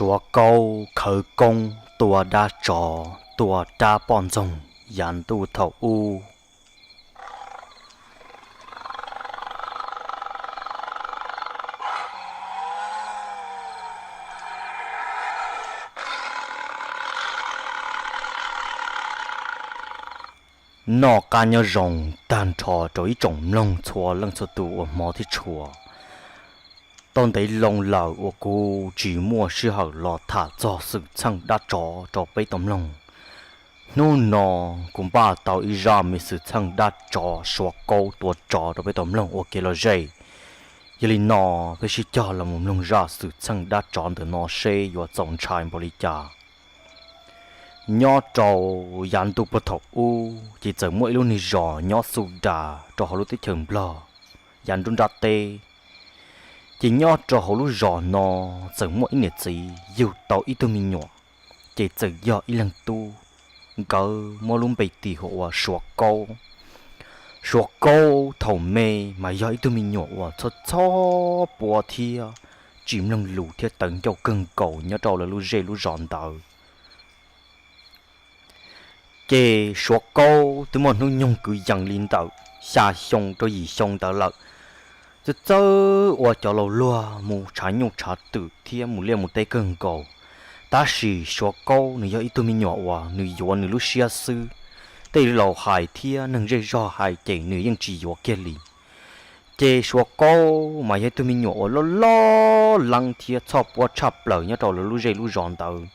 Suav Kaub khawv koob tua dab tsov, tua rab poj ntxoog yav ntuj thaum ub. Noj qab nyob zoo tag nrho rau ib tsoom mloog txhua leej txhua tus uas hmov thiab tshua. Tau ntev loo lawm uas kuv tsis muaj sij hawm los tham txog xwm txheej dab tsov rau peb tau mloog. Hnub no kuv npaj tau ib zaj me xwm txheej dab tsov Suav Kaub tua tsov rau peb tau mloog ua kev lom zem. Yog li no, peb sib cog los mus mloog zaj xwm txheej dab tsov ntawm no seb yuav txaus ntshai npaum li cas. Nyob rau yav ntuj puag thaum ub ces txawm muaj ib lub niag zos nyob xu das rau hauv lub teb chaws Nplog, yav nruab nrab teb. Ces nyob rau hauv lub zos no txawm muaj ib niam txiv yug tau ib tug me nyuam, ces txawm yog ib leeg tub. Nkawd muab lub npe tis hu ua Suav Kaub. Suav Kaub thaum me mas yog ib tug me nyuam uas txhob txhob puab thiab tsis mloog lus thiab tawv ncauj kawg nkaus nyob rau lawv lub zej lub zos ntawd. Ces Suav Kaub twb muaj hnub nyoog kwv yees li ntawm xya xyoo rau yim xyoo ntawd lawm. Txawj txawj ua cov laus luag mus tshav nyuj tshav twm thiab mus liaj mus teb kawg nkaus. Tab sis Suav Kaub nws yog ib tug me nyuam uas nws yuav nws lub siab xwb. Tej laus hais thiab neeg zej zog hais ces nws yeej tsis yuav kiag li. Ces Suav Kaub mas yog ib tug me nyuam uas loj loj leeb thiab txhob puab tshaj plaws nyob rau lawv lub zej lub zos ntawd.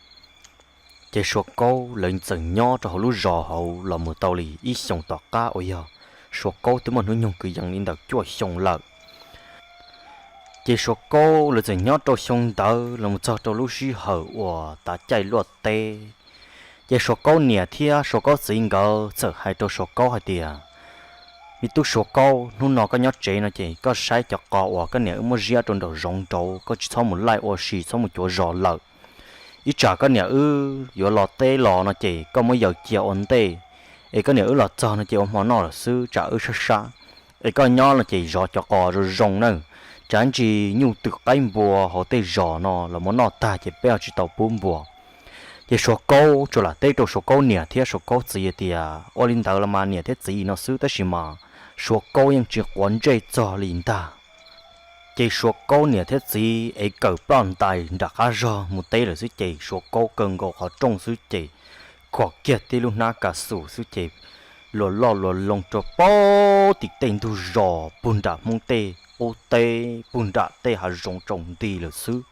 Ces Suav Kaub lawv txawm nyob rau hauv lub zos hauv los mus tau li ib xyoos tom qab uas yog Suav Kaub twb muaj hnub nyoog kwv yees li ntawm cuaj xyoo lawm. Ces Suav Kaub lawv txawm nyob rau xyoo ntawd los mus txog rau lub sij hawm uas tav caij luaj teb. Ces Suav Kaub niam thiab Suav Kaub txiv nkawd txawm hais rau Suav Kaub hais tias, Me tub Suav Kaub, hnub no koj nyob tsev no ces koj saib cov qos uas koj niam wb muab ziab rau nraum zoov nraud, koj tsis txhob mus laij ua si, txhob mus cuav zos lawm. Ib tsam koj niam wb yuav los teb los no ces koj muab yaws cia ua ntej, es koj niam wb los txog no ces ua hmo noj lawm xwb, tsam wb sab sab. Es koj nyob no ces zov cov qos zoo zoo na, tsam ntsis nyuj twm qaib npua hauv tej zos no los muab noj tag ces peb ho tsis tau pub npua. Ces Suav Kaub tsuas lam teb rau Suav Kaub niam thiab Suav Kaub txiv tias, Ua li ntawd los mas niam thiab txiv no xwb, tab sis mas Suav Kaub yeej tsis quav ntsej txog li ntag. Ces Suav Kaub niam thiab txiv ev kawm ploj ntais nram qab zog mus teb lawm xwb ces Suav Kaub kaw nkaus qhov rooj xwb ces khom kiag tib lub hnab kas xus xwb ces luas loj luas loo rau pem tim tej ntug zos puag nram Hmoob tej qub teb puag nram tej hav zoov tsaus nti lawm xwb.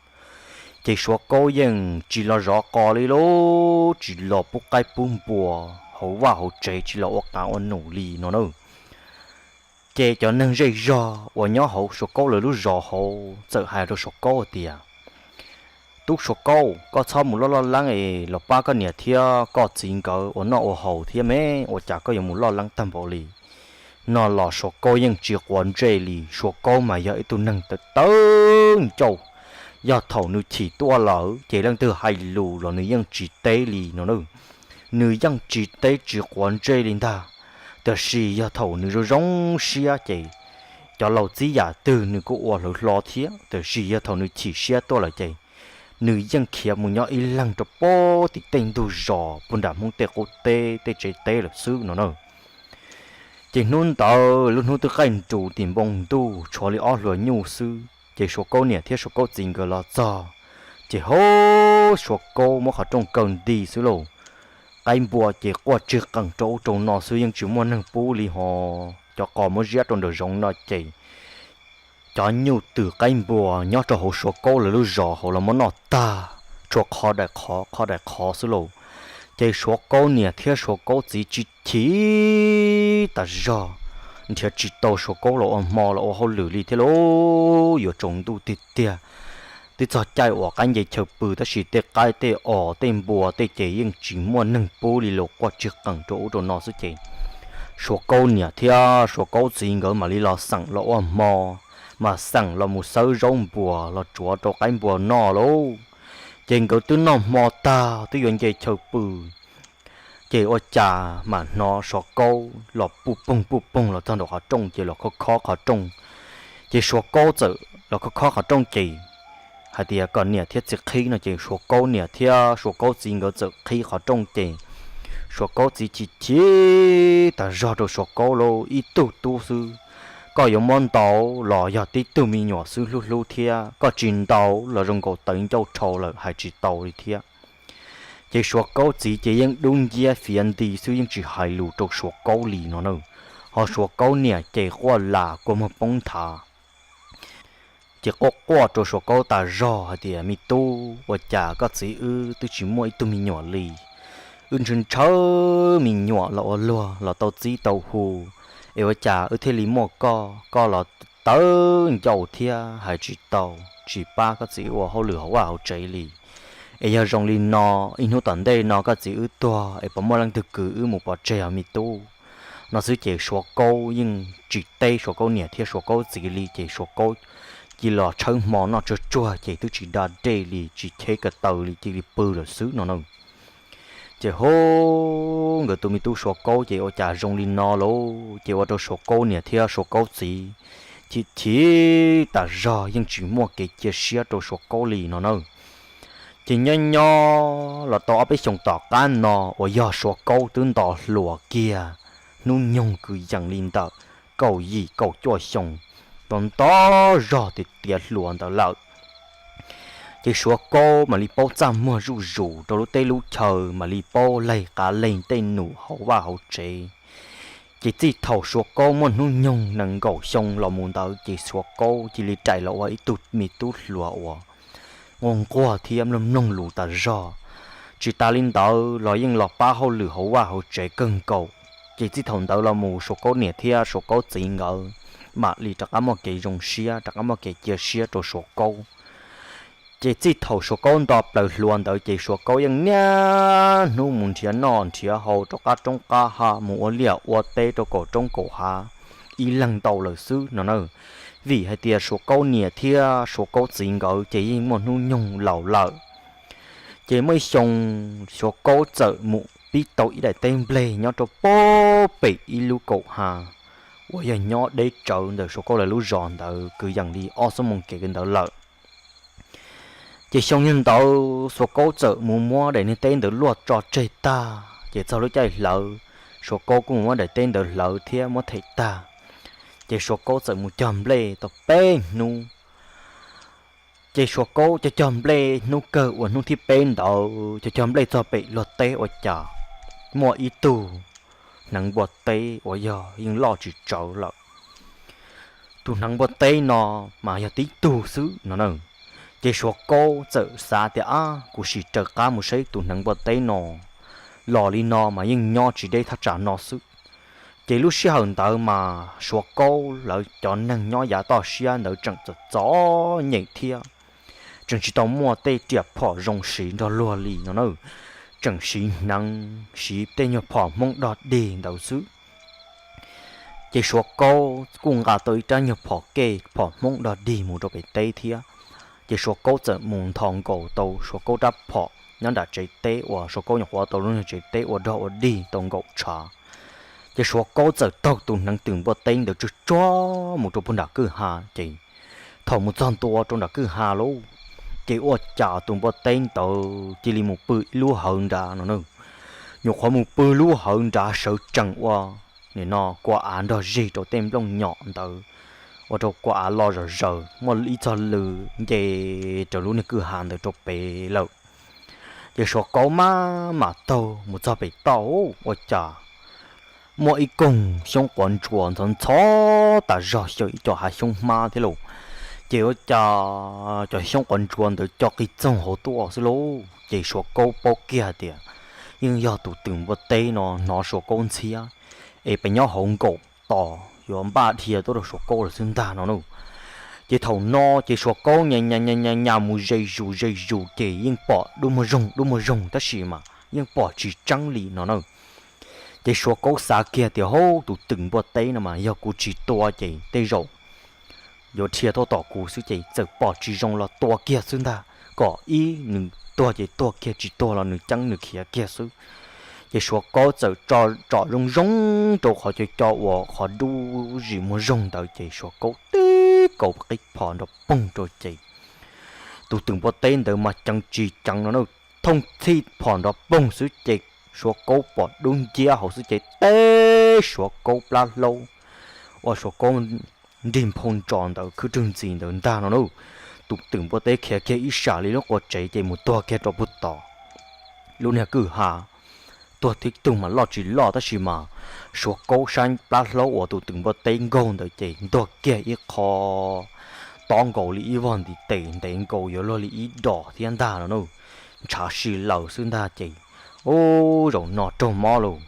Ces Suav Kaub yeej tsis los zov qos li lauj, tsis los pub qaib pub npua hauv vaj hauv tsev, tsis los ua qav ua num li no na. Ces cov neeg zej zog uas nyob hauv Suav Kaub lawv lub zos hauv txawm hais rau Suav Kaub tias, Tub Suav Kaub, koj txhob mus loj loj leeb es los pab koj niam thiab koj txiv nkawd ua noj ua haus thiab me, ua cas koj yuav mus loj leeb tag npaum li? No los Suav Kaub yeej tsis quav ntsej li. Suav Kaub mas yog ib tug neeg tawv tawv ncauj, yog thaum nws chim tuaj lawm ces leej twg hais lus los nws yeej tsis teb li no na. Nws yeej tsis teb tsis quav ntsej li ntag. Tiam sis yog thaum nws zoo zoo siab ces cov laus txib yam twg nws kuj ua hlo thiab, tiam sis yog thaum nws chim siab tuaj lawm ces nws yeej khiav mus nyob ib leeg rau pem tim tej ntug zos puag nram Hmoob tej qub teb tej tsev teb lawm xwb no na. Ces hnub ntawd lub hnub twb qaij nrus tim npoo ntuj tshuav li ob hluas nyuj xwb, ces Suav Kaub niam thiab Suav Kaub txiv nkawd los txog, ces hov, Suav Kaub muab qhov rooj kaw nti xwb lauj. Qaib npua ces quaj tsig qees rau ub rau no xwb, yeej tsis muaj neeg pub li hos. Cov qos muab ziab rau nraum zoov no ces cov nyuj twm qaib npua nyob rau hauv Suav Kaub lawv lub zos hauv los muab noj tag, tshuav qhov daim qhov qhov daim qhov xwb lauj. Ces Suav Kaub niam thiab Suav Kaub txiv tsis chim tas zog, nrhiav tsis tau Suav Kaub los ua hmo los ua hauj lwm li thiab lauj. Yuav tsaus ntuj tiag tiag, twb txog caij uas qaib nce chaw pw tab sis tej qaib tej os tej npua tej ces yeej tsis muaj neeg pub li los quaj tsig qees rau ub rau no xwb ces Suav Kaub niam thiab Suav Kaub txiv nkawd mam li los xeem los ua hmo, mas xeem los mus xawb zaub npua los tsuav rau qaib npua noj lauj. Ces nkawd twb noj hmo tag twb yuav nce chaw pw, ces ua cas mam hnov Suav Kaub los puj poog puj poog los txog nraum qhov rooj ces los khob khob qhov rooj. Ces Suav Kaub txawm los khob khob qhov rooj ces hais tias kom niam thiab txiv qhib no ces Suav Kaub niam thiab Suav Kaub txiv nkawd txawm qhib qhov rooj ces Suav Kaub txiv chim chim tas zog rau Suav Kaub lauj, ib tug tub xwb, koj yuav muab ntaus los yog tib tug me nyuam xwb hlub hlub thiab, koj tsis ntaus los zoo nkaus tawv ncauj dhau lawm hais tsis tau li thiab. Ces Suav Kaub txiv ces yeej dub nciab fiav nti xwb yeej tsis hais lus rau Suav Kaub li no na. Ho Suav Kaub niam ces quaj las kua muag poob nthav. Ces quaj quaj rau Suav Kaub tas zog hais tias, me tub, ua cas koj txiv wb twb tsis muaj ib tug me nyuam li, wb ntshaw ntshaw me nyuam los ua luag los tau txib tau hu, es ua cas wb thiaj li muaj koj, koj los tawv ncauj thiab hais tsis tau, tsis pab koj txiv wb ua hauj lwm hauv vaj hauv tsev li. Es yog zoo li no, ib hnub tom ntej no koj txiv wb tuag es puas muaj leej twg kwv wb mus pov tseg os me tub? No xwb ces Suav Kaub yeej tsis teb Suav Kaub niam thiab Suav Kaub txiv li ces Suav Kaub cia los tshawb hmo noj tsuag tsuag ces twb tsis da dej li tsis cheb ko taw li cia li pw lawm xwb no na. Ces hu, nkawd tus me tub Suav Kaub ces ua cas zoo li no lauj, ces ua rau Suav Kaub niam thiab Suav Kaub txiv chim chim tas zog yeej tsis muaj kev cia siab rau Suav Kaub li no na. Ces nyob nyob los tau ob peb xyoos tom qab no uas yog Suav Kaub twb nto hluas kiag, hnub nyoog kwv yees li ntawm kaum yim kaum cuaj xyoo, nto nto zog tiav tiav hluas ntawd lawm. Ces Suav Kaub mam li paub txaj muag zuj zus rau lub teb lub chaw, mam li paub laig qav laig tej num hauv vaj hauv tsev. Ces txij thaum Suav Kaub muaj hnub nyoog nees nkaum xyoo los mus ntawd ces Suav Kaub cia li rais los ua ib tug me tub hluas uas nquag nquag thiab mloog mloog lus tas zog. Tsis tas li ntawd los yeej los pab hauj lwm hauv vaj hauv tsev kawg nkaus. Ces txij thaum ntawd los mus Suav Kaub niam thiab Suav Kaub txiv nkawd mam li rov qab muaj kev zoo siab, rov qab muaj kev cia siab rau Suav Kaub. Ces txij thaum Suav Kaub nto plaws hluas ntawd ces Suav Kaub yeej niaj hnub mus nrhiav noj nrhiav haus rau qab roob qab hav, mus ua liaj ua teb rau kaum roob kaum hav ib leeg ntau lawm xwb no na. Vim hais tias Suav Kaub niam thiab Suav Kaub txiv nkawd ces yeej muaj hnub nyoog laus lawm. Ces muaj ib xyoo Suav Kaub txawm mus pib tau ib daim teb nplej nyob rau pem ib lub kaum hav uas yog nyob deb tsawv ntawm Suav Kaub lawv lub zos ntawd kwv yees li ob xuab moos kev ntawd lawm. Ces xyoo yog ntawd Suav Kaub txawm mus muab daim niag teb ntawd luaj tso tseg tag, ces txog lub caij hlawv, Suav Kaub kuj mus muab daim teb ntawd hlawv thiab muab them tag. Ces Suav Kaub txawm mus cog nplej tau peb hnub. Ces Suav Kaub cog cog nplej hnub kawg uas hnub thib peb ntawd cog cog nplej txog pem luag teb ua cas muaj ib tug hneev npua teb uas yog yeej loj tsis tsawg lawm. Tus hneev npua teb no mas yog tib tug xwb no na. Ces Suav Kaub txawm xav tias, ab, kuv sim raws qab mus saib tus hneev npua teb no, los li no mas yeej nyob tsis deb thaj tsam no xwb. Ces lub sij hawm ntawd mas Suav Kaub lawv cov neeg nyob yav toj siab ntawd tseem txom txom nyem thiab, tseem tsis tau muaj tej riam phom zoo siv nrog luag li no na, tseem siv hneev siv tej nyuag phom Hmoob dog dig ntawd xwb. Ces Suav Kaub kuj nqa tau ib rab nyuag phom kej phom Hmoob dog dig mus rau pem teb thiab. Ces Suav Kaub txawm mus nthos nkaus tau Suav Kaub rab phom nyob nram tsev teb uas Suav Kaub nyuam qhuav tau lub nyuag tsev teb ua dog ua dig tau nkaum tshav. Ces Suav Kaub txawm taug tus hneev twm npua teb ntawd tsuag tsuag mus rau puag nram kwj ha ces thaum mus txog ntua rau nram kwj ha lauj, ces ua cas tus npua teb ntawd cia li mus pw ib lub hawv nrad no na. Nyuam qhuav mus pw lub hawv nrad sawv tsees ua, nim no kua av nrog zeg rau tej nplooj nyom ntawd, ua rau kua av lo zom zaws muaj ib txog lw nce raws lub niag kwj ha ntawd rau pem lawm. Ces Suav Kaub maj mam taug mus txog pem toj ua cas muaj ib koog xyoob quav ntsuas ntxhov ntxhov tas zog xyaw ib co hav xyoob hmab thiab lauj. Ces ua cas cov xyoob quav ntsuas ntawd co qis txoog hauv tuaj xwb lauj. Ces Suav Kaub paub kiag tias yeej yog tus twm npua teb no hnov Suav Kaub ntxhiab es pes nyob hauv nkaum tos yuav npaj dhia tuaj rau Suav Kaub lawm xwb ntag no na. Ces thaum no ces Suav Kaub nyas nyas nyas nyas mus ze zus ze zus ces yeej pom dub muag zoog dub muag zoog tab sis mas yeej pom tsis tseeb li no na. Ces Suav Kaub xav kiag tias, hauv, tus twm npua teb no mas yog kuv tsis tua ces tej zaum yuav dhia tuaj tom kuv xwb ces txawm pom tsis zoo los tua kiag xwb ntag, kom ib nws tuag ces tuag kiag, tsis tuag los nws ceeb nws khiav kiag xwb. Ces Suav Kaub txawm tsom zoo zoo rau qhov co co uas qhov dub zis muag zoog ntawd ces Suav Kaub tib kaus qib phom nrov poog rau ces Tus twm npua teb ntawd mas ceev tsis ceev no na, thooj txhij phom nrov poog xwb ces Suav Kaub pom dub nciab hauv xwb ces teb Suav Kaub plab hlaub uas Suav Kaub nrig nphau ntsos ntawd khwb rwg ntxiv ntawd ntag no na. Tus twm npua teb khiav kiag ib sam li lub qua tsev ces mus tuag kiag rau puag tom lub niag kwj ha. Tuag tib tug mas loj tsis loj tab sis mas Suav Kaub sab plab hlaub uas tus twm npua teb nkaug ntawd ces ntuag kiag ib qho tob nkaus li ib vog ntiv tes ntev nkaus yuav luag li ib dos thiab ntag no na. Ntshav si laws xwb ntag ces ub, zaum no raug mob lauj.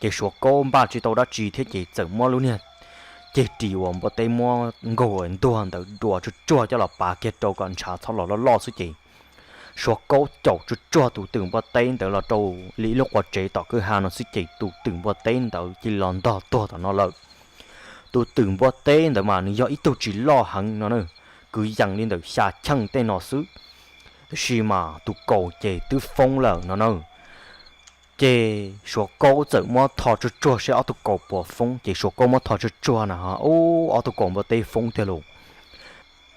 Ces Suav Kaub npaj tsis tau dab tsi thiab ces txawm muab lub niag ceg ris uas npua teb muab nkaug ntuag ntawd dua tsuag tsuag coj los pav kiag rau kom ntshav txhob los loj loj xwb ces Suav Kaub caum tsuag tsuag tus twm npua teb ntawd los rau li ib lub qua tsev tom kwj ha no xwb ces tus twm npua teb ntawd cia li los ntog tuag tom no lawm. Tus twm npua teb ntawd mas nws yog ib tug tsis loj heev no na, kwv yees li ntawm xya cheej tej no xwb, tab sis mas tus kaus ces twb foob lawm no na. Ces Suav Kaub txawm muab tho tsuag tsuag seb ob tug kaus puas foob ces Suav Kaub muab tho tsuag tsuag na ub, ob tug kaus npua teb foob tiag lauj.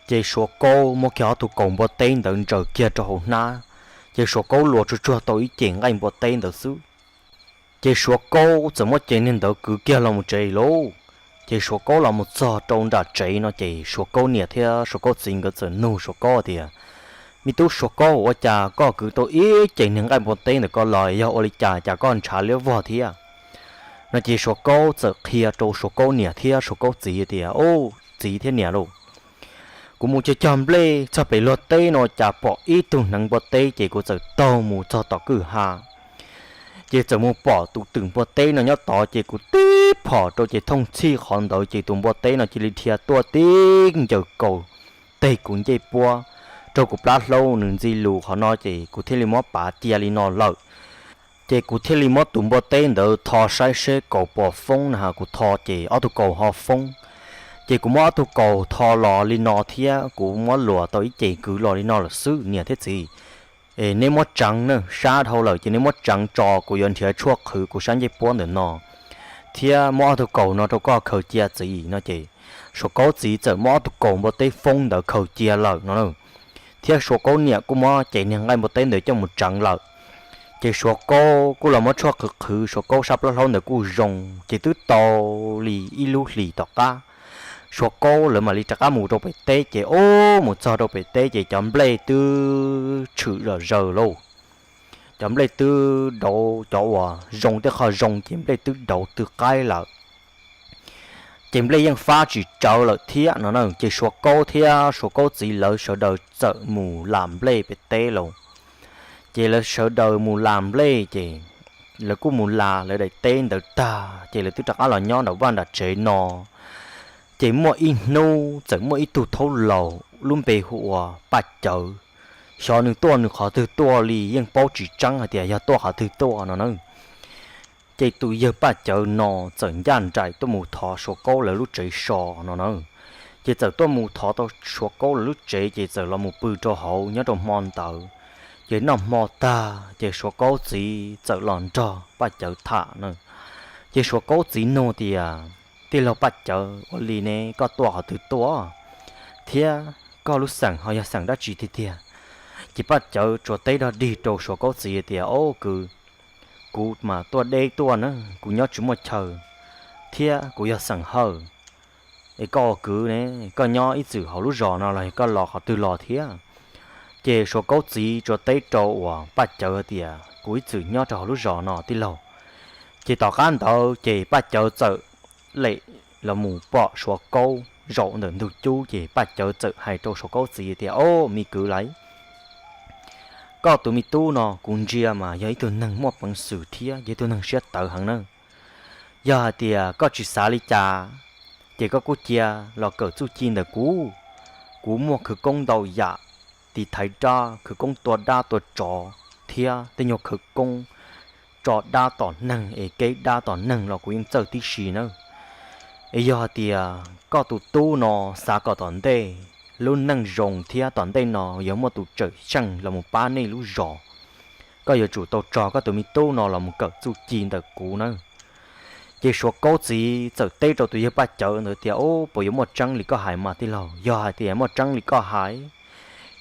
Ces Suav Kaub muab kiag ob tug kaus npua teb ntawd ntsaws kiag rau hauv hnab, ces Suav Kaub luas tsuag tsuag tau ib ceg nqaij npua teb ntawd xwb. Ces Suav Kaub txawm muab ceg niag ntawd kwv kiag los mus tsev lauj. Ces Suav Kaub los mus txog rau nram tsev no ces Suav Kaub niam thiab Suav Kaub txiv nkawd txawm nug Suav Kaub tias, Me tub Suav Kaub, ua cas koj kwv tau ib ceg niag nqaij npua teb ntawm koj los, yog ua li cas cas koj ntshav liab vog thiab? No ces Suav Kaub txawm qhia rau Suav Kaub niam thiab Suav Kaub txiv tias, Au, txiv thiab niam lauj, kuv mus cog cog nplej txog pem luag teb no cas pom ib tug hneev npua teb ces kuv txawm taug mus txog tom kwj ha. Ces txawm mus pom tus twm npua teb no nyob tod ces kuv tib phom rau ces thooj txhij qhov ntawd ces tus npua teb no cia li dhia tuaj tib ncaws kaus teg kuv ncej puab rau kuv plab hlaub nws ntxi lus qhov no ces kuv thiaj li muab pav cia li no lawm. Ces kuv thiaj li muab tus npua teb ntawd tho saib seb kaus puas foob na, kuv tho ces ob tug kaus ho foob. Ces kuv muab ob tug kaus tho los li no thiab kuv muab luas tau ib ceg kwv los li no lawm xwb niam thiab txiv. Es neb muab tseev na, sab dhau lawm ces neb muab tseev tso, kuv yuav nrhiav tshuaj qhwv kuv sab ncej puab ntawm no thiab muab ob tug kaus no rau koj khaws cia txiv no ces Suav Kaub txiv txawm muab ob tug kaus npua teb foob ntawd khaws cia lawm no na. Thiab Suav Kaub niam kuj muab ceg niag nqaij npua teb ntawd coj mus tseev lawm. Ces Suav Kaub kuj los muab tshuaj qhwv qhwv Suav Kaub sab plab hlaub ntawd kuj zoo, ces twb tau li ib lub hlis tom qab Suav Kaub lawv mam li rov qab mus rau pem teb ces ub, mus txog rau pem teb ces cov nplej twb tshwm zom zaws lauj. Cov nplej twb dauv, cov uas zoo tej qho zoo ces nplej twb dauv tw qaib lawm. Ces nplej yeej fab tsis tsawv lawm thiab no na. Ces Suav Kaub thiab Suav Kaub txiv lawv sawv daws txawm mus las nplej pem teb lauj. Ces lawv sawv daws mus las nplej ces lawv kuj mus las lawv daim teb ntawd tag ces lawv twb rov qab los nyob nram vaj nram tsev no. Ces muaj ib hnub txawm muaj ib tug thaub laus lub npe hu ua Paj Cawv. Xyov nws tuaj nws qhov twg tuaj li yeej paub tsis tseeb hais tias yog tuaj qhov twg tuaj no na. Ces tus yawg Paj Cawv no txawm ncaj nraim tuaj mus thov Suav Kaub lawv lub tsev so no na. Ces txawm tuaj mus thov tau Suav Kaub lawv lub tsev ces txawm los mus pw rau hauv nyob rau hmo ntawd. Ces noj hmo tag ces Suav Kaub txiv txawm los nrog Paj Cawv tham na. Ces Suav Kaub txiv nug tias, Tij laug Paj Cawv, ua li ne koj tuaj qhov twg tuaj thiab koj lub xeem ho yog xeem dab tsi tiag tiag? Ces Paj Cawv tsuas teb dog dig rau Suav Kaub txiv tias, Au kwv, kuv mas tuaj deb tuaj na, kuv nyob tsis muaj chaw thiab kuv yog xeem Hawj. Es koj ua kwv ne, koj nyob ib txwm hauv lub zos no los koj los qhov twg los thiab? Ces Suav Kaub txiv tsuas teb rau uas Paj Cawv tias, Kuv ib txwm nyob rau hauv lub zos no tij laug. Ces tom qab ntawd ces Paj Cawv txawm lem los mus pom Suav Kaub zaum ntawm ntug cub ces Paj Cawv txawm hais rau Suav Kaub txiv tias, Au me kwv lauj, koj tus me tub no kuv ntsia mas yog ib tug neeg muaj peev xwm thiab yog ib tug neeg siab tawv heev na. Yog hais tias koj tsis xav li cas, ces koj kuj cia los kawm txuj ci ntawm kuv. Kuv muaj khawv koob ntau yam, tiv thaiv dab, khawv koob tua dab tua tsov, thiab tej nyuag khawv koob tso dab tom neeg es keb dab tom neeg los kuv yeej txawj tib si nawb. Es yog hais tias koj tus tub no xav kom tom ntej lub neej zoo thiab tom ntej no yuav muaj tus tsawm xyeej los mus pab nej lub zos, koj yuav tsum tau tso koj tus me tub no los mus kawm txuj ci ntawm kuv nawb. Ces Suav Kaub txiv txawm teb rau tus yawg Paj Cawv ntawd tias, Ub, puas yuav muaj tseeb li koj hais mas tij laug? Yog hais tias muaj tseeb li koj hais,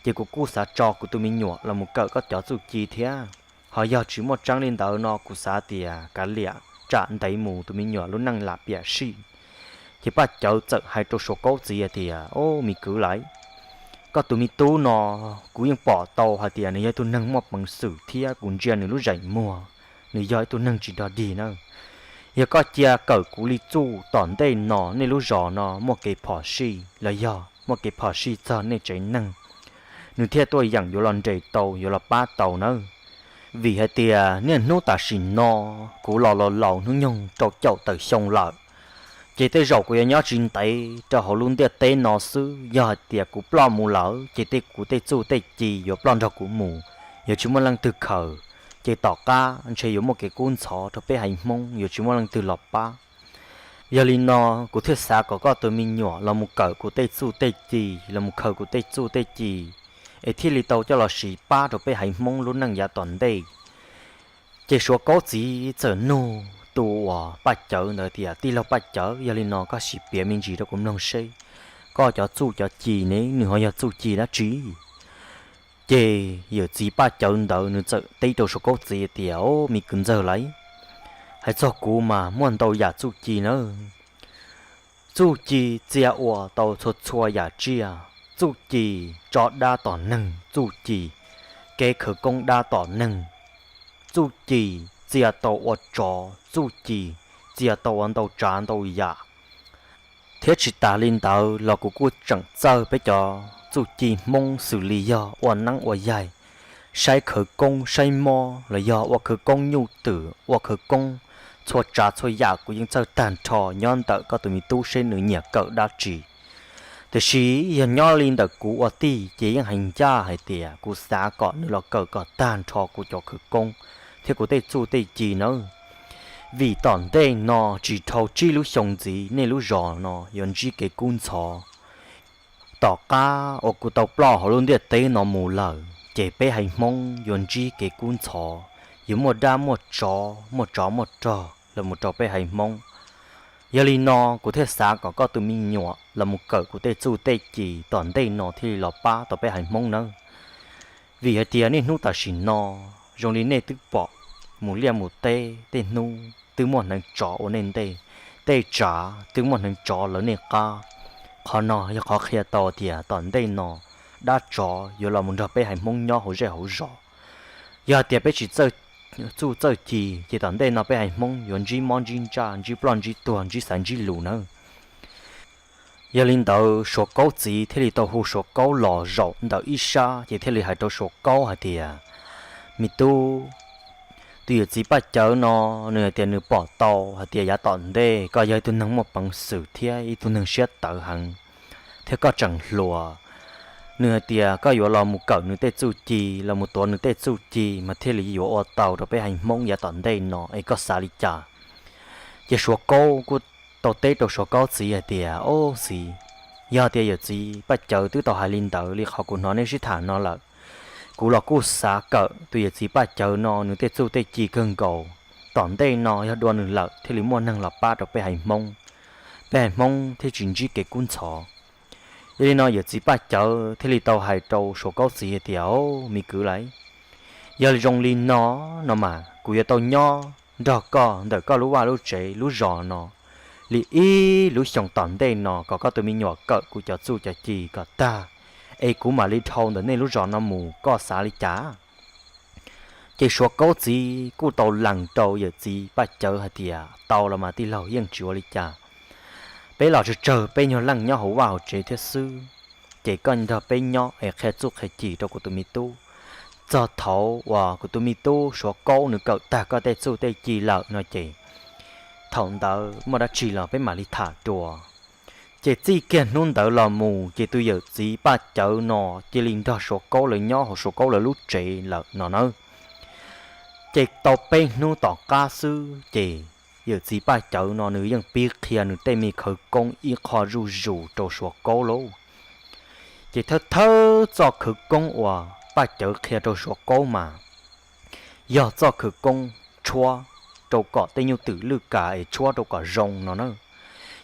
ces kuv kuj xav tso kuv tus me nyuam los mus kawm koj cov txuj ci thiab. Ho yog tsis muaj tseeb li ntawd no kuv xav tias kav liam tsam ntev mus tus me nyuam lub neej lam piam sij. Ces Paj Cawv txawm hais rau Suav Kaub txiv hais tias, Au, me kwv laiv, koj tus me tub no kuv yeej pom tau hais tias nws yog ib tug neeg muaj peev xwm thiab kuv ntsia nws lub zeem muag, nws yog ib tug neeg tsis dog dig na. Yog koj cia kawm kuv li txuj tom ntej no nej lub zos no muaj kev phom sij los yog muaj kev phom sij txog nej tsev neeg, nws thiaj tuaj yeem yuav los nres tau yuav los pab tau nawb. Vim hais tias niaj hnub tam sim no kuv los los laus hnub nyoog rau caum tawm xyoo lawm, ces tej zaum kuv yuav nyob tsis ntev rau hauv lub ntiaj teb no xwb. Yog hais tias kuv ploj mus lawm ces tej kuv tej txuj tej ci yuav ploj nrog kuv mus, yuav tsis muaj leej twg khaws, ces tom qab ntshe yuav muaj kev kub ntxhov rau peb haiv Hmoob yuav tsis muaj leej twg los pab. Yog li no kuv thiaj xav kom koj tus me nyuam los mus kawm kuv tej txuj tej ci, los mus khaws kuv tej txuj tej ci, es thiaj li tau coj los siv pab rau peb haiv Hmoob lub neej yav tom ntej. Ces Suav Kaub txiv txawm nug tus uas Paj Cawv ntawd tias, Tij laug Paj Cawv, yog li no koj sim piav me ntsis rau kuv mloog seb, koj cov txuj cov ci ne nws ho yog txuj ci dab tsi? Ces yawm txiv Paj Cawv ntawd nws txawm teb rau Suav Kaub txiv tias, Au, me kwv ntxawg laiv, hais txog kuv mas muaj ntau yam txuj ci nawb. Txuj ci txia ua tau txhua txhua yam tsiaj, txuj ci tso dab tom neeg, txuj ci kev khawv koob dab tom neeg, txuj ci txia tau ua tsov, txuj ci txia tau ua ntau tsav ntau yam. Thiab tsis tas li ntawd los kuv kuj tseem txawj peb cov txuj ci Hmoob xws li yog ua neeb ua yaig, saib khawv koob saib mob los yog ua khawv koob nyuj twm, ua khawv koob txhua tsav txhua yam kuv yeej txawj tag nrho nyob ntawm koj tus me tub seb nws nyiam kawm dab tsi. Tiam sis yog nyob li ntawm kuv ua tij ces yeej hais ncaj hais tias kuv xav kom nws los kawm kom tag nrho kuv cov khawv koob thiab kuv tej txuj tej ci nawb. Vim tom ntej no tsis dhau tsib lub xyoo ntxiv nej lub zos no yuav ntsib kev kub ntxhov. Tom qab uas kuv tau ploj hauv lub ntiaj teb no mus lawm ces peb haiv Hmoob yuav ntsib kev kub ntxhov, yuav muaj dab muaj tsov muaj tsov muaj rog los mus rau peb haiv Hmoob. Yog li no kuv thiaj xav kom koj tus me nyuam los mus kawm kuv tej txuj tej ci tom ntej no thiaj li los pab tau peb haiv Hmoob nawb. Vim hais tias niaj hnub tam sim no zoo li nej twb pom mus liaj mus teb tej hnub twb muaj hneev tsov ua nej ntej, tej tsav twb muaj hneev tsov lawv nej qab. Qhov no yog qhov qhia tau tias tom ntej no dab tsov yuav los mus nrog peb haiv Hmoob nyob hauv zej hauv zos. Yog hais tias peb tsis txawj txuj txawj ci ces tom ntej no peb haiv Hmoob yuav ntsib mob ntsib ntsaj, ntsib ploj ntsib tuag, ntsib xaiv ntsib lus nawb. Yog li ntawd Suav Kaub txiv thiaj li tau hu Suav Kaub los zaum ntawm ib sab ces thiaj li hais rau Suav Kaub hais tias, Me tub, tus yawm txiv Paj Cawv no nws hais tias nws pom tau hais tias yav tom ntej koj yog ib tug neeg muaj peev xwm thiab ib tug neeg siab tawv heev, thiab koj tseem hluas. Nws hais tias koj yuav los mus kawm nws tej txuj ci, los mus tuav nws tej txuj ci mas thiaj li yuav ua tau rau peb haiv Hmoob yav tom ntej no es koj xav li cas? Ces Suav Kaub kuj tau teb rau Suav Kaub txiv hais tias, Au txiv, yog tias yawm txiv Paj Cawv twb tau hais li ntawd li qhov kuv hnov nej sib tham no lawm, kuv los kuj xav kawm tus yawm txiv Paj Cawv no nws tej txuj tej ci kawg nkaus. Tom ntej no yog dua nws lawm thiaj li muaj neeg los pab rau peb haiv Hmoob, peb haiv Hmoob thiaj tsis ntsib kev kub ntxhov. Yog li no yawm txiv Paj Cawv thiaj li tau hais rau Suav Kaub txiv hais tias, Au me kwv laiv, yog zoo li no no mas kuv yuav tau nyob nrog koj ntawm koj lub vaj lub tsev lub zos no li ib lub xyoo tom ntej no kom koj tus me nyuam kawm kuv cov txuj cov ci kom tag, es kuv mam li dhau ntawm nej lub zos no mus, koj xav li cas? Ces Suav Kaub txiv kuj tau lees rau yawm txiv Paj Cawv hais tias, Tau los mas tij laug, yeej tsis ua li cas. Peb los tsawg tsawg peb nyuag leej nyob hauv vaj hauv tsev thiab xwb, ces koj nrog peb nyob es qhia txuj qhia ci rau kuv tus me tub. Txog thaum uas kuv tus me tub Suav Kaub nws kawm tag koj tej txuj tej ci lawm no ces thaum ntawd muaj dab tsi los peb mam li tham dua. Ces txij kiag hnub ntawd los mus ces tus yawm txiv Paj Cawv no cia li nrog Suav Kaub lawv nyob hauv Suav Kaub lawv lub tsev lawm no nawb. Ces tau peb hnub tom qab xwb ces yawm txiv Paj Cawv no nws yeej pib qhia nws tej me khawv koob ib qho zuj zus rau Suav Kaub lauj. Ces thawj thawj txoj khawv koob uas Paj Cawv qhia rau Suav Kaub mas yog txoj khawv koob tshuab rau kom tej nyuj twm lwj kas es tshuab rau kom zoo no na.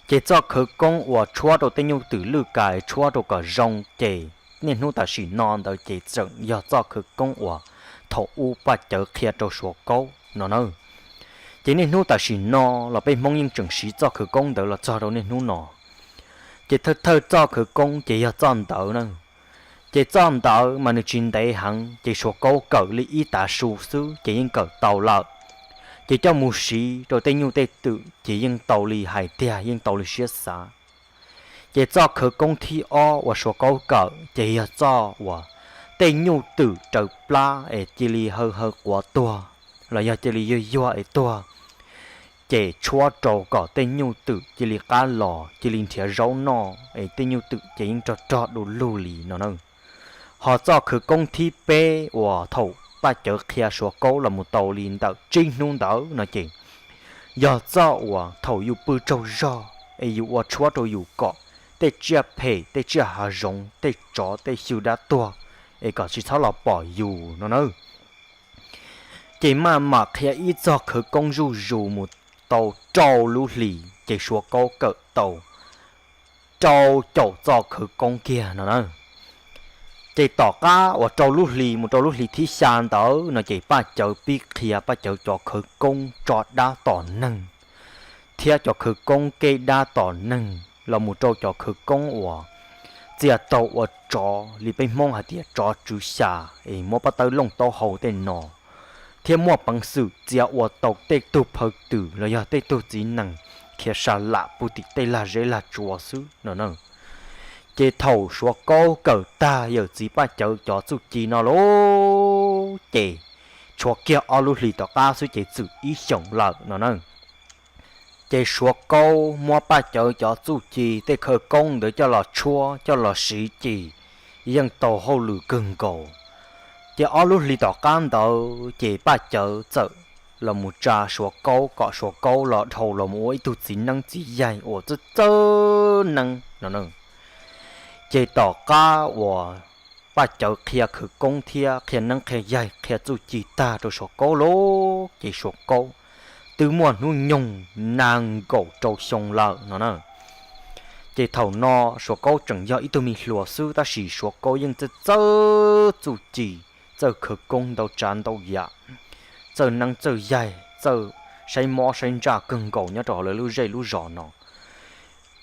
Ces txoj khawv koob uas tshuab rau tej nyuj twm lwj kas es tshuab rau kom zoo ces niaj hnub tam sim no ntawd ces tseem yog txoj khawv koob uas thaum ub Paj Cawv qhia rau Suav Kaub no na. Ces niaj hnub tam sim no los peb Hmoob yeej tseem siv txoj khawv koob ntawd los txog rau niaj hnub no. Ces thawj thawj txoj khawv koob ces yog txoj ntawd na. Ces txoj ntawd mas nws tsis ntev heev, ces Suav Kaub kawm li ib tav su xwb ces yeej kawm tau lawm. Ces coj mus siv rau tej nyuj tej twm ces yeej tau li hais tiag, yeej tau li siab xav. Ces txoj khawv koob thib ob uas Suav Kaub kawm ces yog txoj uas tej nyuj twm raws plab es cia li haw haw quav tuag, los yog cia li yuag yuag es tuag, ces tshuab rau kom tej nyuj twm cia li qab los, cia li nrhiav zaub noj es tej nyuj twm ces yeej rog rog du lug li no na. Ho txoj khawv koob thib peb uas thaum Paj Cawv qhia Suav Kaub los mus tau li ntawm tsib hnub ntawd no ces yog txoj uas thaum yus pw tsaug zog es yus ua tshuab rau yus kom tej tsiaj phem, tej tsiaj hav zoov, tej tsov tej xyw dab tuag es kom tsis txhob los pom yus no na. Ces maj mam qhia ib txoj khawv koob zuj zus mus tau rau lub hlis ces Suav Kaub kawm tau rau caum txoj khawv koob kiag no na. Ces tom qab uas rau lub hlis mus rau lub hlis thib xya ntawd no ces Paj Cawv pib qhia Paj Cawv cov khawv koob tso dab tom neeg thiab cov khawv koob keb dab tom neeg los mus rau cov khawv koob uas txia tau ua tsov li peb Hmoob hais tias tsov tswv xya es muab pob tawb looj taub hau tej no, thiab muaj peev xwm txia ua tau tej tug phaw twm los yog tej tug txiv nees khiav sa lam puag tim tej lag zeb lag tsua xwb no na. Ces thaum Suav Kaub kawm tag yawm txiv Paj Cawv cov txuj ci no lauj, ces tshuav kiag ob lub hlis tom qab xwb ces txwm ib xyoos lawm no na. Ces Suav Kaub muab Paj Cawv cov txuj ci tej khawv koob ntawd coj los tshuab coj los siv ces yeej tau hauj lwm kawg nkaus. Ces ob lub hlis tom qab ntawd ces Paj Cawv txawm los mus tsa Suav Kaub kom Suav Kaub los dhau los mus ua ib tug txiv neeb txiv yaig uas txawj txawj neeb no. Ces tom qab uas Paj Cawv qhia khawv koob thiab qhia neeb qhia yaig qhia txuj ci tag rau Suav Kaub lauj, ces Suav Kaub twb muaj hnub nyoog nees nkaum rau xyoo lawm no na. Ces thaum no Suav Kaub tseem yog ib tug me hluas xwb tab sis Suav Kaub yeej txawj txawj txuj ci, txawj khawv koob ntau tsav ntau yam, txawj neeb txawj yaig, txawj saib mob saib ntsaj kawg nkaus nyob rau hauv lawv lub zej lub zos no.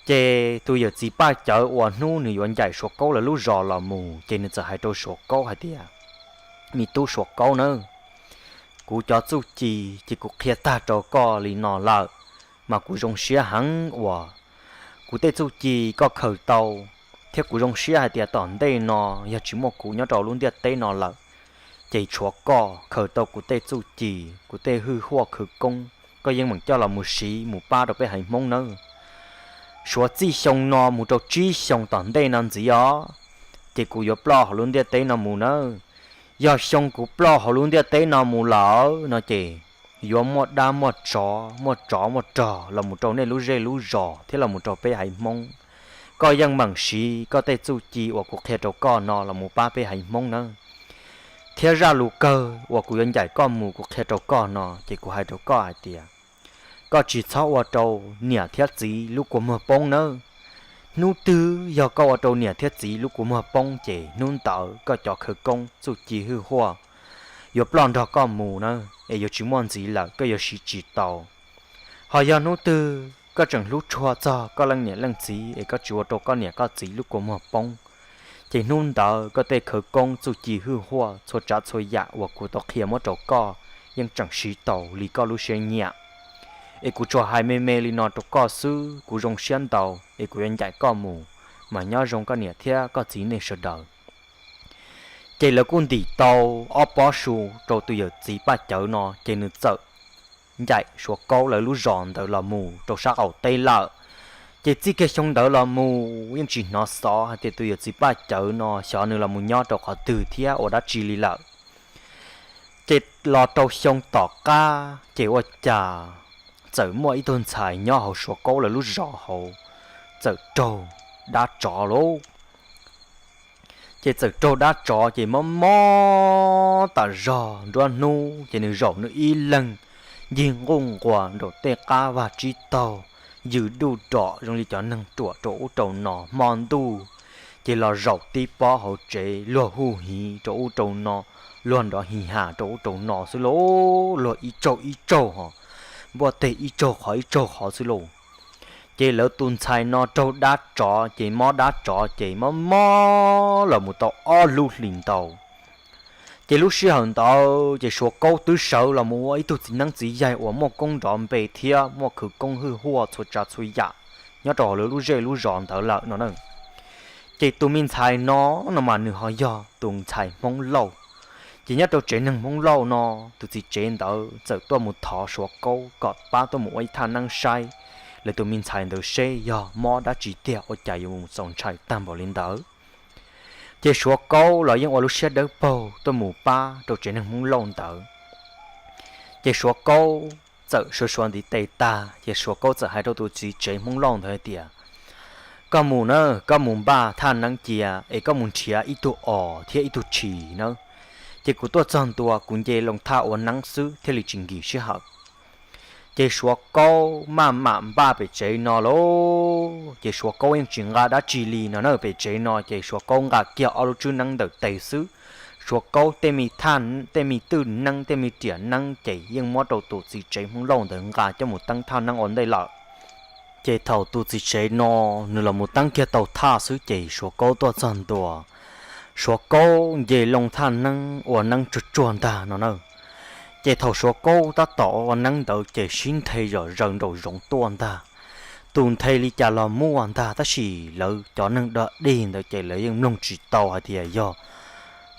Ces tus yawm txiv Paj Cawv uas hnub nws yuav ncaim Suav Kaub lawv lub zos los mus ces nws txawm hais rau Suav Kaub hais tias, me tub Suav Kaub nawb, kuv cov txuj ci ces kuv qhia tag rau koj li no lawm, mas kuv zoo siab heev uas kuv tej txuj ci koj khaws tau, thiab kuv zoo siab hais tias tom ntej no yog tsis muaj kuv nyob rau lub ntiaj teb no lawm, ces tshuav koj khaws tau kuv tej txuj ci, kuv tej hwj huaj khawv koob, koj yeej meem coj los mus siv mus pab rau peb haiv Hmoob nawb. Suav txij xyoo no mus rau tsib xyoos tom ntej no ntxiv os, ces kuv yuav ploj hauv lub ntiaj teb no mus nawb. Yog xyoo kuv ploj hauv lub ntiaj teb no mus lawm no ces yuav muaj dab muaj tsov, muaj tsov muaj rog los mus rau nej lub zej lub zos thiab los mus rau peb haiv Hmoob. Koj yeej meem siv koj tej txuj ci uas kuv qhia rau koj no los mus pab peb haiv Hmoob nawb. Thiab zaj lus kawg uas kuv yuav ncaim koj mus kuv qhia rau koj no ces kuv hais rau koj hais tias, koj tsis txhob ua rau niam thiab txiv lub kua muag poob nawb. Hnub twg yog koj ua rau niam thiab txiv lub kua muag poob ces hnub ntawd koj cov khawv koob txuj ci hwj huaj yuav ploj nrog koj mus na, es yuav tsis muaj ntxiv lawm, koj yuav siv tsis tau. Ho yog hnub twg koj tseem hlub tshua txog koj leej niam leej txiv es koj tsis ua rau koj niam koj txiv lub kua muag poob, ces hnub ntawd koj tej khawv koob txuj ci hwj huaj txhua tsav txhua yam uas kuv tau qhia muab rau koj yeej tseem siv tau li koj lub siab nyiam. Es kuv tsuas hais me me li no rau koj xwb, kuv zoo siab ntau es kuv yuav ncaim koj mus, mas nyob zoo koj niam thiab koj txiv nej sawv daws. Ces lawv kuj ntim tau ob pob su rau tus yawm txiv Paj Cawv no ces nws txawm ncaim Suav Kaub lawv lub zos ntawd los mus rau sab qaum teb lawm. Ces txij kiag xyoo ntawd los mus yeej tsis hnov xov hais tias tus yawm txiv Paj Cawv no xyov nws los mus nyob rau qhov twg thiab ua dab tsi li lawm. Ces los rau xyoo tom qab ces ua cas txawm muaj ib tug ntxhais nyob hauv Suav Kaub lawv lub zos hauv txawm raug dab tsov lauj. Ces txawm raug dab tsov ces mob mob tas zog nruab hnub ces nws zaum nws ib leeg ncig nquj nquas nraum tej qab vaj tsib taug, yws duj rom zoo li cov neeg ruam rau ub rau no hmo ntuj. ces los zaum tib pob hauv tsev luag hu hiv rau ub rau no, luag nrov hi has rau ub rau no xwb lauj, luag ib tsaug ib tsaug ho, npuaj teg ib tsaug qhov ib tsaug qhov xwb lauj. Ces lawv tus ntxhais no raug dab tsov ces mob dab tsov ces mob mob los mus tau ob lub hlis ntau. Ces lub sij hawm ntawd ces Suav Kaub twb sawv los mus ua ib tug txiv neeb txiv yaig uas muaj koob nrov npe thiab muaj khwv koob hwj huaj txhua tsav txhua yam nyob rau hauv lawv lub zej lub zos ntawd lawm no na. Ces tus me ntxhais no, no mas nws ho yog tus ntxhais Hmoob Lauj. Ces nyob rau tsev neeg Hmoob Lauj no, tus txiv tsev ntawd txawm tuaj mus thov Suav Kaub kom pab tuaj mus ua ib thaj neeb saib lawv tus me ntxhais ntawd seb yog mob dab tsi tiag ua cas yuav mus txaus ntshai tag npaum li ntawd. Ces Suav Kaub los yeej ua lub siab dawb paug tuaj mus pab rau tsev neeg Hmoob Lauj ntawd. Ces Suav Kaub txawm suav suav ntiv tes tag ces Suav Kaub txawm hais rau tus txiv tsev Hmoob Lauj ntawd hais tias, koj mus na, koj mus npaj thaj neeb cia es koj mus nrhiav ib tug os thiab ib tug tshis nawb. Ces kuv tuaj txog ntua kuv nce loo thaj ua neeb xwb thiaj li tsis nkim sij hawm. Ces Suav Kaub maj mam npaj pem tsev no lauj, ces Suav Kaub yeej tsis nqa dab tsi li no na. Pem tsev no ces Suav Kaub nqa kiag ob lub tswb neeb ntawm tes xwb. Suav Kaub tej me thaj, tej me twj neeb, tej me riam neeb ces yeej muab rau tus txiv tsev Hmoob Lauj ntawd nqa coj mus teeb thaj neeb ua ntej lawm. Ces thaum tus txiv tsev no nws los mus teeb kiag tau thaj xwb ces Suav Kaub tuaj txog ntua, Suav Kaub nce loo thaj neeb ua neeb tsuag tsuag ntag no na. Ces thaum Suav Kaub tab tom ua neeb ntawd ces sib nthe zom zaws nraum zoov tuaj ntag. Tus nthe li cas los muaj ntag, tab sis lawv cov neeg dog dig ntawd ces lawv yeej mloog tsis tau hais tias yog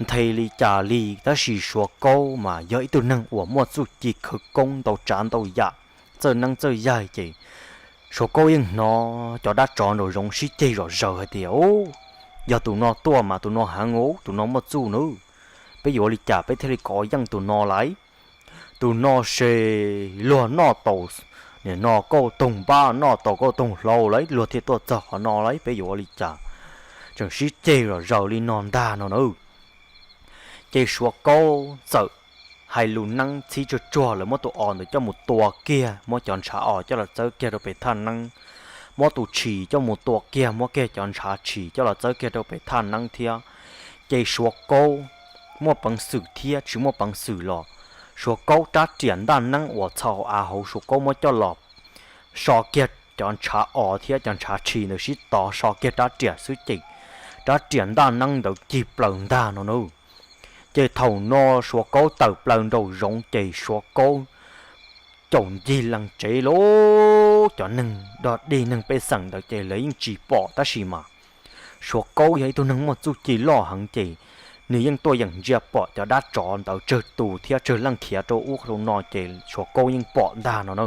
nthe li cas li, tab sis Suav Kaub mas yog ib tug neeg uas muaj txuj ci khawv koob ntau tsav ntau yam, txawj neeb txawj yaig ces Suav Kaub yeej hnov cov dab tsov nraum zoov sib ceg zom zaws hais tias, Ub, yog tus no tuaj mas tus no heev, tus no muaj txuj nawb. Peb yuav ua li cas peb thiaj li kov yeej tus no lais? Tus no ces luag noj tau, nim no kauj toog npab noj tau kauj toog hlau lawm luag thiaj tuaj txog qhov no lais, peb yuav ua li cas? Tseem sib ceg zom zaws li no ntag no na. Ces Suav Kaub txawm hais lus neeb txhib tsuag tsuag, lawv muab tus os ntawd coj mus tua kiag, muab cov ntshav os coj los txawb kiag rau pem thaj neeb, muab tus tshis coj mus tua kiag, muab kiag cov ntshav tshis coj los txawb kiag rau pem thaj neeb thiab. Ces Suav Kaub muaj peev xwm thiab tsis muaj peev xwm los, Suav Kaub rab riam ntaj neeb uas txhos hauv av hauv Suav Kaub muab coj los so kiag cov ntshav os thiab cov ntshav tshis ntawd sib tov so kiag rab riam xwb ces rab riam ntaj neeb ntawd cig plaws ntag no na. Ces thaum no Suav Kaub tawm plaws nraum zoov ces Suav Kaub caum ncig lees tsev lauj. Cov neeg dog dig neeg pej xeem ntawd ces lawv yeej tsis pom tab sis mas Suav Kaub yog ib tug neeg muaj txuj ci loj heev ces nws yeej tuaj yeem ntsia pom cov dab tsov ntawd tsawg tus thiab tsawg leej khiav rau ub rau no ces Suav Kaub yeej pom ntag no na.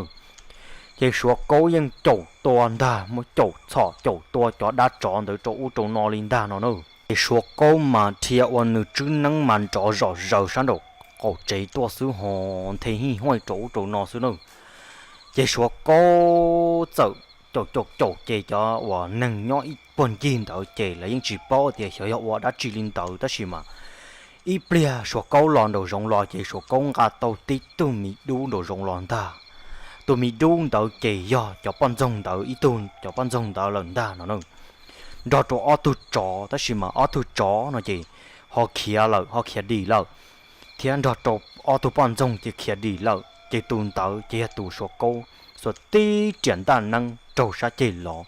Ces Suav Kaub yeej caum tua ntag, muab caum txhom caum tua cov dab tsov ntawd rau ub rau no li ntag no na. Ces Suav Kaub mas rhia ua nws tswb neeb mas nrov zom zaws sab nraum qaum tsev tuaj xwb ho nthe hij huaj rau ub rau no xwb na. Ces Suav Kaub txawm caum caum caum ces cov uas neeg nyob ib puag ncig ntawd ces lawv yeej tsis paub tias xyov yog ua dab tsi li ntawd tab sis mas ib pliag Suav Kaub los nraum zoov los ces Suav Kaub nqa tau tib tug miv dub nraum zoov los ntag. Tus miv dub ntawd ces yog cov poj ntxoog ntawd ib tug cov poj ntxoog ntawd lawm ntag no na. Nrog rau ob tug tsov tab sis mas ob tug tsov no ces ho khiav lawm, ho khiav dim lawm, thiab nrog rau ob tug poj ntxoog ces khiav dim lawm ces tus ntawd ces yog tus Suav Kaub xuas tib riam ntaj neeb raug sab ceg los.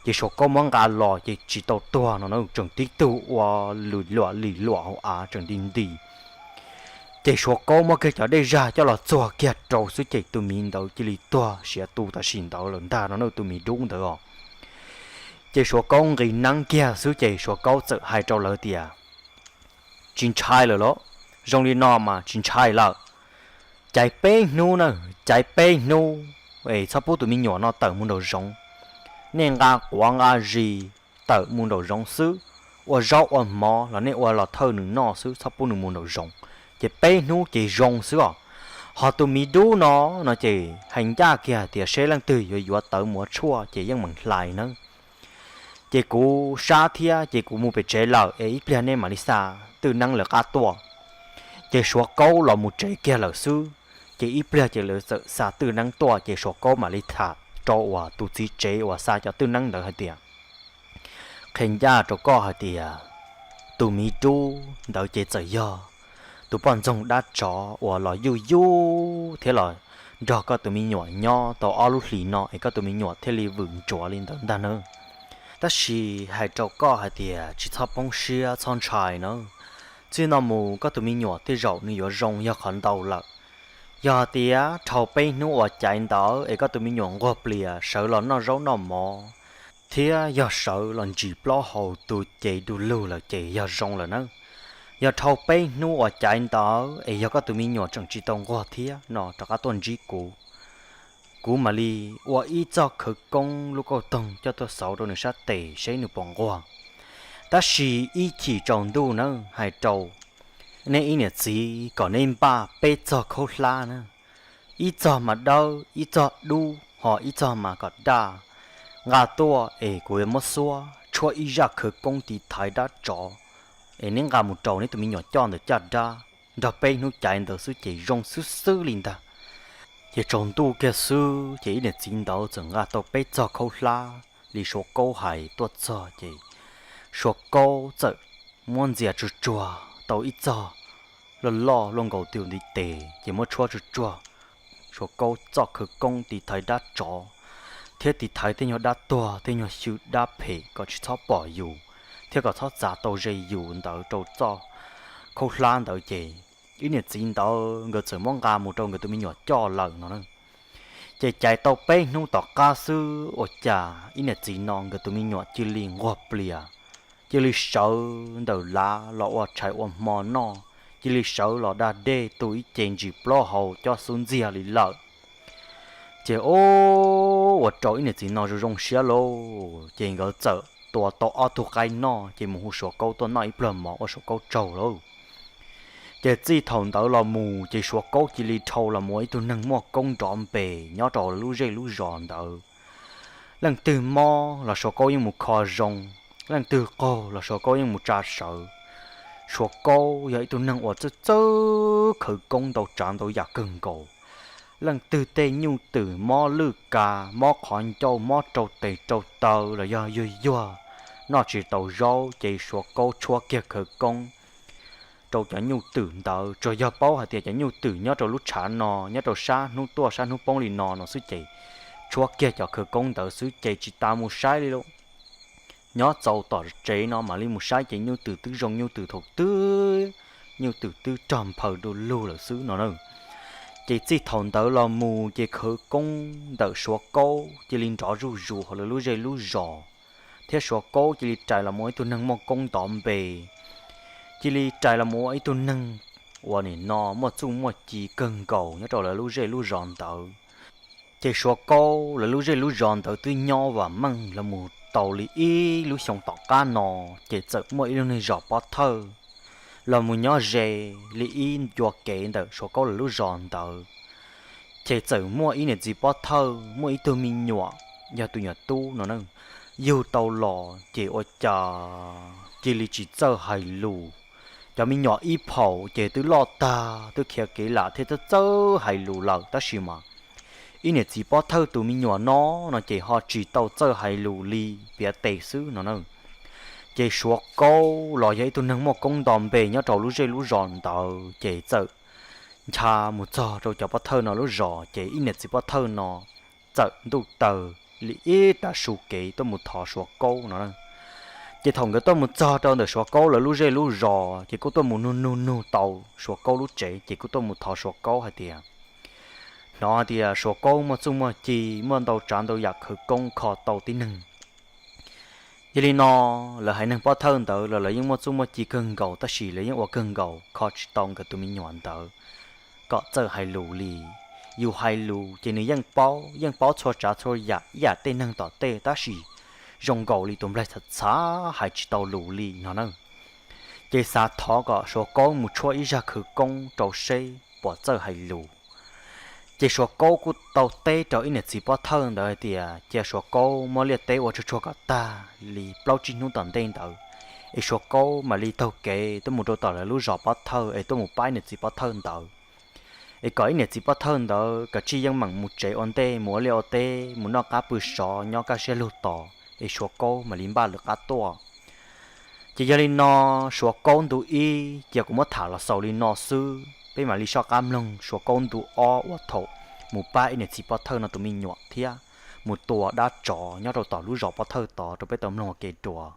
Ces Suav Kaub muab nqa los ces tsis tau tuag no na, tseem tib tug ua lwm luam lim luam hauv av tseem nti nti. Ces Suav Kaub muab kiag cov dej zag coj los txuag kiag rau xwb ces tus miv ntawd cia li tuag siav tu tam sim ntawd lawm ntag no na, tus miv dub ntawd os. Ces Suav Kaub nqis neeb kiag xwb ces Suav Kaub txawm hais rau lawv tias, tsis ntshai lawm los? Zoo li no mas tsis ntshai lawm. Caiv peb hnub na, caiv peb hnub es txhob pub tus me nyuam no tawm mus nraum zoov. Nej nqa quav nqa zis tawm mus nraum zoov xwb, ua zaub ua mov los nej ua los thawj nws noj xwb, txhob pub nws mus nraum zoov. Ces peb hnub ces zoo xwb os. Ho tus miv dub no, no ces hais ncaj kiag tias seb leej twg yuav yuav tawv mus ua tshuaj ces yeej meem hlais nawb. Ces kuv sab thiab ces kuv mus pem tsev lawm es ib pliag nej mam li xa twj neeb lawv qab tuaj. Ces Suav Kaub los mus tsev kiag lawm xwb, ces ib pliag ces lawv txawm xa twj neeb tuaj ces Suav Kaub mam li tham rau uas tus txiv tsev uas xa cov twj neeb ntawd hais tias, Qhia ncaj rau koj hais tias tus miv dub ntawd ces txawm yog tus poj ntxoog dab tsov uas los yuj yub thiab los nrog koj tus me nyuam nyob tau ob lub hlis no es koj tus me nyuam thiaj li vwm ntsuav li ntawd ntag nawb. Tab sis hais rau koj hais tias tsis txhob poob siab txhob ntshai nawb. Txij no mus koj tus me nyuam tej zaum nws yuav zoo yog qhov ntau lawm. Yog hais tias dhau peb hnub uas caiv ntawd es koj tus me nyuam nquag plias sawv los noj zaub noj mov, thiab yog sawv los ntsis plaub hau tu cev du lug lawm ces yog zoo lawm nawb. Yog dhau peb hnub uas caiv ntawd es yog koj tus me nyuam tseem tsis tau nquag thiab no rov qab tuaj ntsib kuv. Kuv mam li ua ib txoj khawv koob lub kauj toog coj tuaj xauv rau nws sab tes seb nws puas nquag. Tab sis ib chim tsaus ntuj nawb, hais rau nej ib niam txiv kom nej npaj peb txog khaub hlab na, ib txog mas dawb, ib txog dub, ho ib txog mas kom daj. Nqa tuaj es kuv yuav muab xuab tshuab ib zaj khawv koob tiv thaiv dab tsov, es neb nqa mus rau neb tus me nyuam coj ntawm caj dab, nrog peb hnub caiv ntawd xwb ces zoo xwb xwb li ntag. Ces tsaus ntuj kiag xwb ces ib niam txiv ntawd txawm nqa tau peb txog khaub hlab li Suav Kaub hais tuaj txog ces Suav Kaub txawm muab ntxias tsuag tsuag tau ib txog loj loj luaj nkaus tus ntiv tes ces muab tshuab tsuag tsuag Suav Kaub txoj khawv koob tiv thaiv dab tsov thiab tiv thaiv tej nyuag dab tuag tej nyuag xyw dab phem kom tsis txhob pom yus thiab kom txhob txav tau ze yus ntawd rau txoj khaub hlab ntawd ces ib niam txiv ntawd nkawd txawm muab nqa mus rau nkawd tus me nyuam coj lawm no na. Ces caiv tau peb hnub tom qab xwb ua cas ib niam txiv no nkawd tus me nyuam cia li nquag plias, cia li sawv ntawm lav los ua tshais ua hmo noj, cia li sawv los da dej tu ib ce ntsis plaub hau coj xub ntxiag li lawm. Ces ua rau ib niam txiv no zoo zoo siab lauj, ces nkawd txawm tua tau ob tug qaib noj ces mus hu Suav Kaub tuaj noj ib pluag mov ua Suav Kaub tsaug lauj. Ces txij thaum ntawd los mus ces Suav Kaub cia li dhau los mus ua ib tug neeg muaj koob nrov npe nyob rau lub zej lub zos ntawd. Leej twg mob los Suav Kaub yeej mus kho zoo, leej twg qaug los Suav Kaub yeej mus tsa sawv. Suav Kaub yog ib tug neeg uas txawj txawj khawv koob ntau tsav ntau yam kawg nkaus. Leej twg tej nyuj twm mob lwj ka, mob qhov ncauj, mob rau tes rau taw los yog yuag yuag noj tsis tau zaub ces Suav Kaub tshuab kiag khawv koob rau cov nyuj twm ntawd, tsuas yog paub hais tias cov nyuj twm nyob rau lub tshav no, nyob rau sab hnub tuaj sab hnub poob li no no xwb ces tshuab kiag cov khawv koob ntawd xwb ces tsis tas mus saib li lauj. Nyob txaus tom tsev no mam li mus saib ces nyuj twm twb zoo nyuj twm thaum twb, nyuj twm twb rog nphaws du lug lawm xwb no na. Ces txij thaum ntawd los mus ces khawv koob ntawm Suav Kaub cia li nrov zuj zus hauv lawv lub zej lub zos, thiab Suav Kaub cia li rais los mus ua ib tug neeg muaj koob ntov npe, cia li rais los mus ua ib tug neeg uas nim no muaj txuj muaj ci kawg nkaus nyob rau lawv lub zej lub zos ntawd. Ces Suav Kaub lawv lub zej lub zos ntawd twb nyob vam meej los mus tau li ib lub xyoo tom qab no, ces txawm muaj ib lub neej zos Pob Thawj los mus nyob ze li ib ncua kev ntawm Suav Kaub lawv lub zos ntawd. Ces txawm muaj ib niam txiv Pob Thawj muaj ib tug me nyuam, yog tus nyuam tub no na, yug tau los ces ua cas cia li tsis txawj hais lus. Cov me nyuam ib phaum ces twb loj tag twb khiav kev lam thiab twb txawj hais lus lawm tab sis mas ib niam txiv Pob Thawj tus me nyuam no no ces ho tsis tau txawj hais lus li, piav tes xwb no na. Ces Suav Kaub los yog ib tug neeg muaj koob nto npe nyob rau lub zej lub zos ntawd ces txawm ncha mus txog rau cov Pob Thawj no lub zos ces ib niam txiv Pob Thawj no txawm ntuj taws li ib tav su kev tuaj mus thov Suav Kaub no na. Ces thaum nkawd tuaj mus txog rau ntawm Suav Kaub lawv lub zej lub zos ces kuj tuaj mus nug nug nug tau Suav Kaub lub tsev ces kuj tuaj mus thov Suav Kaub hais tias, hnov hais tias Suav Kaub muaj txuj muaj ci, muaj ntau tsav ntau yam khawv koob kho tau tib neeg. Yog li no, lawv haiv neeg Pob Thawj ntawd los lawv yeej muaj txuj muaj ci kawg nkaus tab sis lawv yeej ua kawg nkaus kho tsis tau nkawd tus me nyuam ntawd kom txawj hais lus li. Yus hais lus ces nws yeej paub, yeej paub txhua tsav txhua yam ib yam tej neeg tom tej tab sis zoo nkaus li tus nplaig txhav txhav hais tsis tau lus li no na. Ces xav thov kom Suav Kaub mus tshuab ib zaj khawv koob rau seb puas txawj hais lus. Ces Suav Kaub kuj tau teb rau ib niam txiv Pob Thawj ntawd hais tias cia Suav Kaub muab liaj teb ua tsuag tsuag kom tag li plaub tsib hnub tom ntej ntawd, es Suav Kaub mam li taug kev tuaj mus rau tom lawv lub zos Pob Thawj es tuaj mus pab ib niam txiv Pob Thawj ntawd, es kom ib niam txiv Pob Thawj ntawd kav tsij yeej meem mus tsev ua ntej mus ua liaj ua teb mus noj qab pw sov nyob kaj siab lug tos es Suav Kaub mam li npaj lawv qab tuaj. Ces yog li no, Suav Kaub ntu ib ces kuv muab tham los xaus li no xwb, peb mam li soj qab mloog Suav Kaub ntu ob uas thaum mus pab ib niam txiv pov thawj no tus me nyuam thiab mus tua dab tsov nyob rau tom lub zos pov thawj tod rau peb tau mloog ua ke dua.